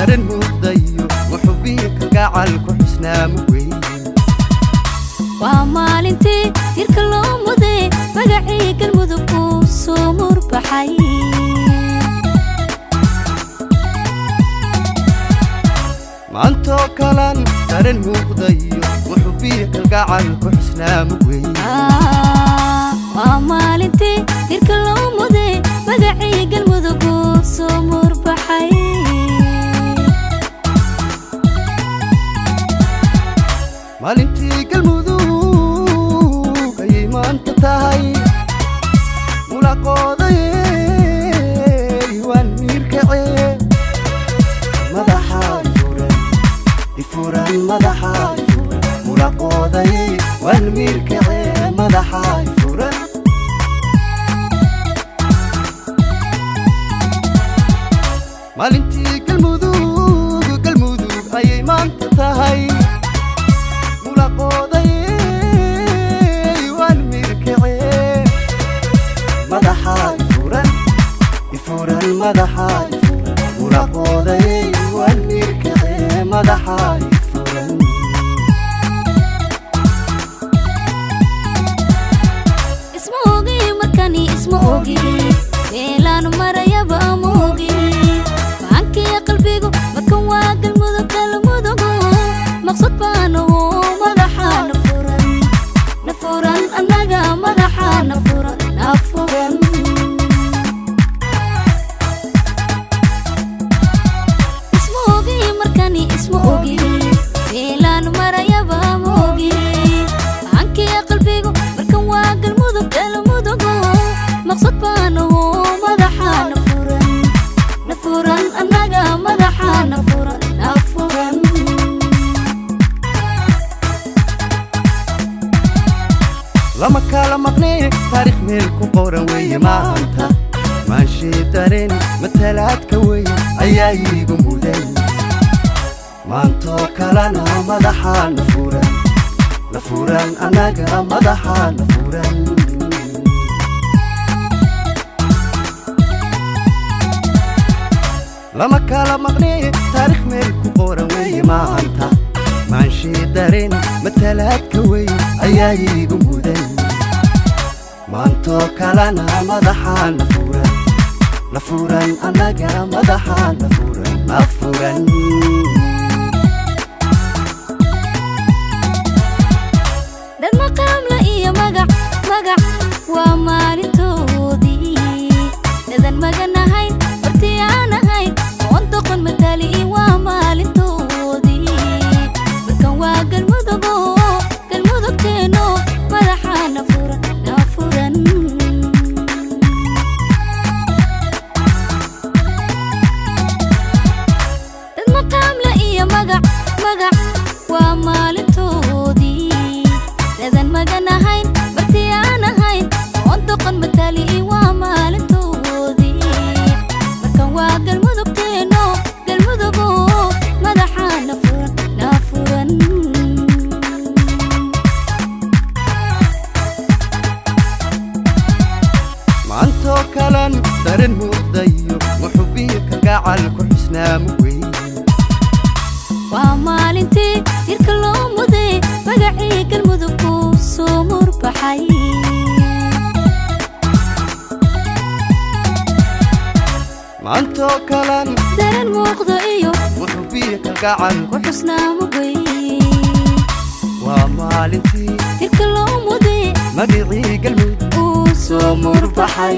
Dareen muuqdayo muxubiyo kalgacal ku xusnaa mugweyn. Waa maalintii tirka loo muday magacii Galmudug uu soo murbaxay. Maantoo kalan dareen muuqdayo muxubiyo kalgacal ku xusnaa mugweyn. Waa maalintii tirka loo muday magacii Galmudug uu soo murbaxay. Maalintii Galmudug ayay maanta tahay, mulaqoodayey waan miirkacee, madaxaa ifuran ifuran, madaxaa ifuran, mulaqoodayey waan miirkacee, madaxaa ifuran. Maalintii Galmudug, Galmudug ayay maanta tahay, mulaqoodayey waan miirkacee, madaxaa ifuran ifuran, madaxaa ifuran, mulaqoodayey waan miirkacee, madaxaa ifuran. Isma ogi markani, isma ogi meelaan marayaba ma ogi, macankii qalbigu markan waa Galmudug, Galmudugu maqsad baanu, madaxaa na furan, na furan annaga, madaxaa na furan, na furan. Isma ogi markani, isma ogi meelaan marayaba ma ogi, macankii qalbigu markan waa Galmudug, Galmudugu maqsad baanu, madaxaa na furan, na furan annaga, madaxaa na furan, na furan. Lama kala maqnee, taariikh meel ku qoran weeye maanta, maanshii dareen matalaadka weyn ayaa iigu mudan, maantoo kalena madaxaa na furan, na furan annaga, madaxaa na furan. Lama kala maqnee, taariikh meel ku qoran weeye maanta, maanshii dareen matalaadka weyn ayaa iigu mudan, maantoo kalena madaxaa na furan, na furan annaga, madaxaa na furan, na furan. Dad maqaamla iyo magac, magac waa maalintoodii, dadan magan ahayn barti aan ahayn oon doqon matali waa maalintoodii, markan waa Galmudugo, Galmudugteeno, madaxaa na furan, na furan. Dad maqaamla iyo magac, magac waa maalintoodii, dadan magan ahayn barti aan ahayn oon doqon matali waa maalintoodii, markan waa Galmudugteeno, Galmudugo, madaxaa na furan, na furan. Maantoo kalan dareen muuqdayo muxubiyo kalgacal ku xusnaa mugweyn. Waa maalintii tirka loo muday magacii Galmudug uu soo murbaxay. Maantoo kalan dareen muuqda iyo muxubiyo kalgacal ku xusnaa mugay. Waa maalintii tirka loo muday magacii Galmudug uu soo murbaxay.